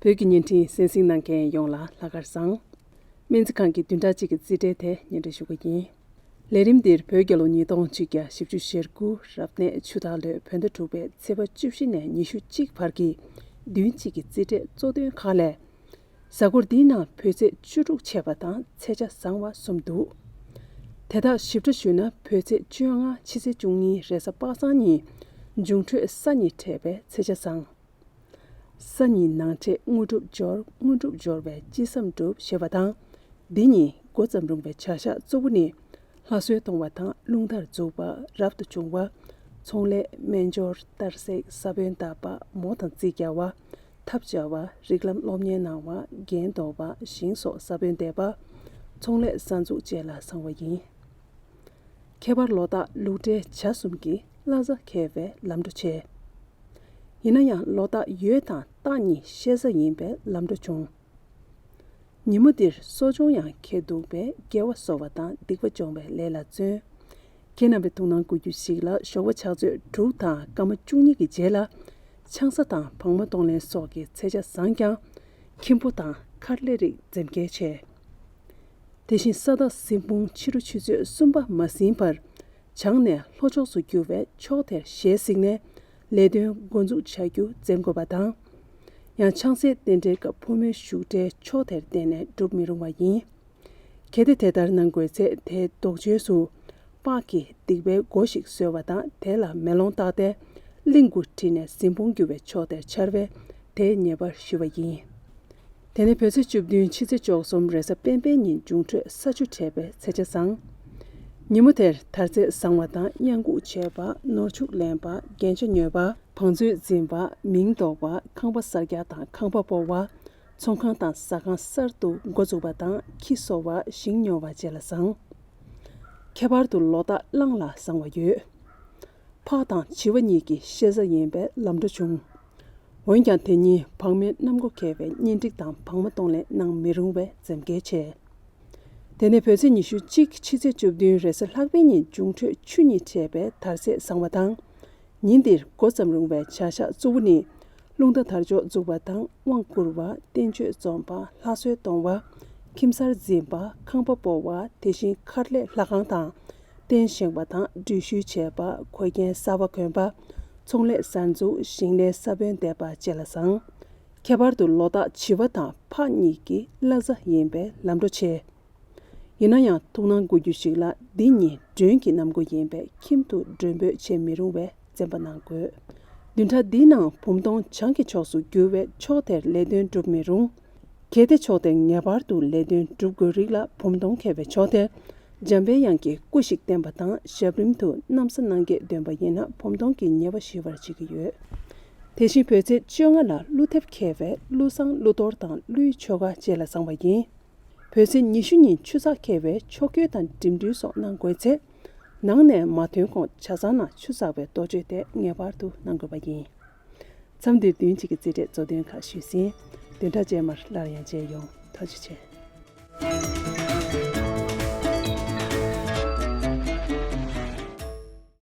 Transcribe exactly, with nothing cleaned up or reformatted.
བོད་ཀྱི་བརྙན་འཕྲིན་གསན་གཟིགས་གནང་མཁན་ཡོངས་ལ་ལྷག་དཀར་བཟང་། སྨན་རྩིས་ཁང་གི་བདུན་ཕྲག་གཅིག་གི་རྩིས་ཁྲའི་ཐད་སྙན་སྒྲོན་ཞུ་གི་ཡིན། ལས་རིམ་འདིར་བོད་རྒྱལ་ལོ་ཉིས་སྟོང་ཆིག་བརྒྱ་བཞི་བཅུ་ཞེ་དགུ་རབ་གནས་ཆུ་སྟག་ལོའི་བོད་ཟླ་དྲུག་པའི་ཚེས་པ་བཅུ་བཞི་ནས་ཉི་ཤུ་གཅིག་བར་གྱི་བདུན་གཅིག་གི་རྩིས་ཁྲའི་གཙོ་དོན་ཁག་ལས། གཟའ་འཁོར་འདིའི་ནང་བོད་ཚེས་བཅུ་དྲུག་ཆད་པ་དང་ཚེས་ཆ་བཟང་བ་གསུམ་འདུག། དེ་དག་ཞིབ་ཕྲ་ཞུས་ན། བོད་ཚེས་བཅོ་ལྔ་ཕྱི་ཚེས་བཅུ་གཉིས་རེས་གཟའ་པ་སངས་ཉིན་འབྱུང་འཕྲོད་ས་གཉིས་འཕྲད་པའི་ཚེས་ཆ་བཟང་། ས་གཉིས་ནང་འཕྲད་དངོས་གྲུབ་འབྱོར། དངོས་གྲུབ་འབྱོར་བའི་ཅི་བསམ་འགྲུབ་ཞེས་པ་དང་། འདི་གཉིས་འགོ་བརྩམས་རུང་བའི་བྱ་གཞག་གཙོ་བོ་ནི། ལྷ་གསོལ་གཏོང་བ་དང་རླུང་རྟར་འཛུགས་པ་རབ་ཏུ་བྱུང་བ། ཚོང་ལས་སྨན་སྦྱོར་རྟ་བསྲེག་ས་བོན་བཏབ་པ་མོ་དང་རྩིས་རྒྱག་པ། ཐབ་སྦྱར་བ། རིགས་ལམ་སློབ་གཉེར་གནང་བ། རྒྱན་འདོགས་པ། ཞིང་སོགས་ས་བོན་འདེབས་པ། ཚོང་ལས་གསར་འཛུགས་བཅས་ལ་བཟང་བ་ཡིན། ཁྱད་པར་ལོ་རྟགས་ལུག་འདྲའི་བྱ་གསུམ་གྱི་བླ་གཟའ་འཁེལ་བའི་ལམ་འགྲོ་ཆེ། ཡིན་ན་ཡང་ལོ་རྟགས་ཡོས་དང་སྟག་གཉིས་ཤེས་གཟའ་ཡིན་པས་ལམ་འགྲོ་བྱུང་། ཉིན་མོ་འདིར་གསོ་སྦྱོང་ཡང་ཁེལ་འདུག་པས་དགེ་བ་གསོ་བ་དང་སྡིག་པ་སྦྱོང་བའི་ལས་ལ་བརྩོན། ཁྱེད་རྣམ་པའི་ཐུགས་སྣང་དགོས་རྒྱུ་ཞིག་ལ། ཞོགས་པ་ཕྱག་ཚོད་དྲུག་དང་སྐར་མ་བཅུ་གཉིས་ཀྱི་རྗེས་ལ་ཆང་ས་དང་བང་མ་གཏོང་ལེན་སོགས་ཀྱི་ཚེས་ཆ་བཟང་ཀྱང་། ཁྱིམ་ཕོ་དང་མཁར་ལས་རིགས་འཛེམ་གལ་ཆེ། དེ་བཞིན་ས་བདག་ཟིན་དཔུང་ཕྱི་དྲོ་ཆུ་ཚོད་གསུམ་པ་མ་ཟིན་བར་བྱང་ནས་ལྷོ་ཕྱོགས་སུ་རྒྱུ་བས་ཕྱོགས་དེར་ཞལ་གཟིགས་ནས་ལས་དོན་འགོ་འཛུགས་བྱ་རྒྱུ་འཛེམ་དགོས་པ་དང་། ཡང་ཆང་སའི་རྟེན་འབྲེལ་སྐབས་ཕོ་མོའི་བཞུགས་གྲལ་ཕྱོགས་དེར་བསྟན་ནས་སྒྲུབ་མི་རུང་བ་ཡིན། གལ་ཏེ་དེ་ལྟར་གནང་དགོས་ཚེ། དེའི་ལྡོག་ཕྱོགས་སུ་སྤགས་ཀྱི་སྡིག་པའི་སྒོ་ཞིག་བཟོས་པ་དང་། དེ་ལ་མེ་ལོང་བཏགས་ཏེ་གླིང་དགུ་བྲིས་ནས་ཟིན་དཔུང་རྒྱུ་བའི་ཕྱོགས་དེར་འཕྱར་བས་དེའི་ཉེས་པར་ཞི་བ་ཡིན། དེ་ནས་བོད་ཚེས་བཅུ་བདུན་ཕྱི་ཚེས་བཅུ་གསུམ་རེས་གཟའ་སྤེན་པའི་ཉིན་འབྱུང་འཕྲོད་ས་ཆུ་འཕྲད་པའི་ཚེས་ཆ་བཟང་། ཉིན་མོ་དེར་དར་ཚད་བཟང་བ་དང་། གཡང་འགུགས་བྱེད་པ། ནོར་ཕྱུགས་ལེན་པ། རྒྱན་ཆ་ཉོས་པ། བང་མཛོད་འཛིན་པ། མིང་འདོགས་པ། ཁང་པ་གསར་རྒྱག་དང་ཁང་པ་སྤོ་བ། ཚོང་ཁང་དང་ཟ་ཁང་གསར་དུ་འགོ་འཛུགས་པ་དང་། ཁྱི་གསོ་བ། ཞིང་ཉོ་བ་བཅས་ལ་བཟང་། ཁྱད་པར་དུ་ལོ་རྟགས་གླང་ལ་བཟང་བ་ཡོད། ཕག་དང་བྱི་བ་གཉིས་ཀྱི་ཤེས་གཟའ་ཡིན་པས་ལམ་འགྲོ་བྱུང་། འོན་ཀྱང་དེ་གཉིས་བག་མེད་གནམ་སྒོ་འཁེལ་བའི་གཉེན་སྒྲིག་དང་བག་མ་གཏོང་ལེན་གནང་མི་རུང་བས་འཛེམ་གལ་ཆེ། དེ་ནས་བོད་ཚེས་ཉི་ཤུ་གཅིག་ཕྱི་ཚེས་བཅུ་བདུན་རེས་གཟའ་ལྷག་པའི་ཉིན་འབྱུང་འཕྲོད་ཆུ་གཉིས་འཕྲད་པས་དར་ཚད་བཟང་བ་དང་། ཉིན་འདིར་འགོ་བརྩམས་རུང་བའི་བྱ་གཞག་གཙོ་བོ་ནི། རླུང་རྟ་དར་ལྕོག་འཛུགས་པ་དང་། དབང་བསྐུར་བ། བསྟན་བཅོས་རྩོམ་པ། ལྷ་གསོལ་གཏོང་བ། ཁྱིམ་གསར་འཛིན་པ། ཁང་པ་སྤོ་བ། དེ་བཞིན་མཁར་ལས་ལྷ་ཁང་དང་། རྟེན་བཞེངས་པ་དང་། འགྲུལ་བཞུད་བྱེད་པ། གོས་རྒྱན་གསར་པ་གོན་པ། ཚོང་ལས་གསར་འཛུགས། ཞིང་ལས་ས་བོན་འདེབས་པ་བཅས་ལ་བཟང་། ཁྱད་པར་དུ་ལོ་རྟགས་བྱི་བ་དང་ཕག་གཉིས་ཀྱི་བླ་གཟའ་ཡིན་པས་ལམ་འགྲོ་ཆེ། ཡིན་ན་ཡང་ཐུགས་སྣང་དགོས་རྒྱུ་ཞིག་ལ། འདི་གཉིས་མགྲོན་གྱི་གནམ་སྒོ་ཡིན་པས་ཁྱིམ་དུ་མགྲོན་འབོད་བྱེད་མི་རུང་བས་འཛེམ་པ་གནང་དགོས། བདུན་ཕྲག་འདིའི་ནང་བུམ་སྟོང་བྱང་གི་ཕྱོགས་སུ་རྒྱུ་བས་ཕྱོགས་དེར་ལས་དོན་སྒྲུབ་མི་རུང་། གལ་ཏེ་ཕྱོགས་དེར་ངེས་པར་དུ་ལས་དོན་སྒྲུབ་དགོས་རིགས་ལ། བུམ་སྟོང་འཁེལ་བའི་ཕྱོགས་དེར་འཇམ་པའི་དབྱངས་ཀྱི་སྐུ་ཞིག་བསྟན་པ་དང་། ཞབས་རིམ་དུ་གནམ་ས་སྣང་བརྒྱད་འདོན་པ་ཡིན་ན། བུམ་སྟོང་གི་ཉེས་པ་ཞི་བར་བྱེད་ཀྱི་ཡོད། དེ་བཞིན་བོད་ཚེས་བཅོ་ལྔ་ལ་ཀླུ་ཐེབས་འཁེལ་བས་ཀླུ་བསང་ཀླུ་གཏོར་དང་ཀླུའི་ཆོ་ག་བཅས་ལ་བཟང་བ་ཡིན། བོད་ཚེས་ཉི་ཤུ་ཉིན་ཆུ་ཚགས་འཁེལ་བས་ཕྱོགས་བསྐྱོད་དང་འགྲིམ་འགྲུལ་སོགས་གནང་དགོས་ཚེ། ནང་ནས་མ་ཐོན་གོང་ཇ་ཚང་ནང་ཆུ་བསགས་པའི་གཏོ་བཅོས་དེ་ངེས་པར་དུ་གནང་དགོས་པ་ཡིན། མཚམས་འདིར་བདུན་གཅིག་གི་རྩིས་ཁྲའི་གཙོ་དོན་ཁག་ཞུས་ཟིན། བདུན་ཕྲག་རྗེས་མར་སླར་ཡང་མཇལ་ཡོང་། ཐུགས་རྗེ་ཆེ།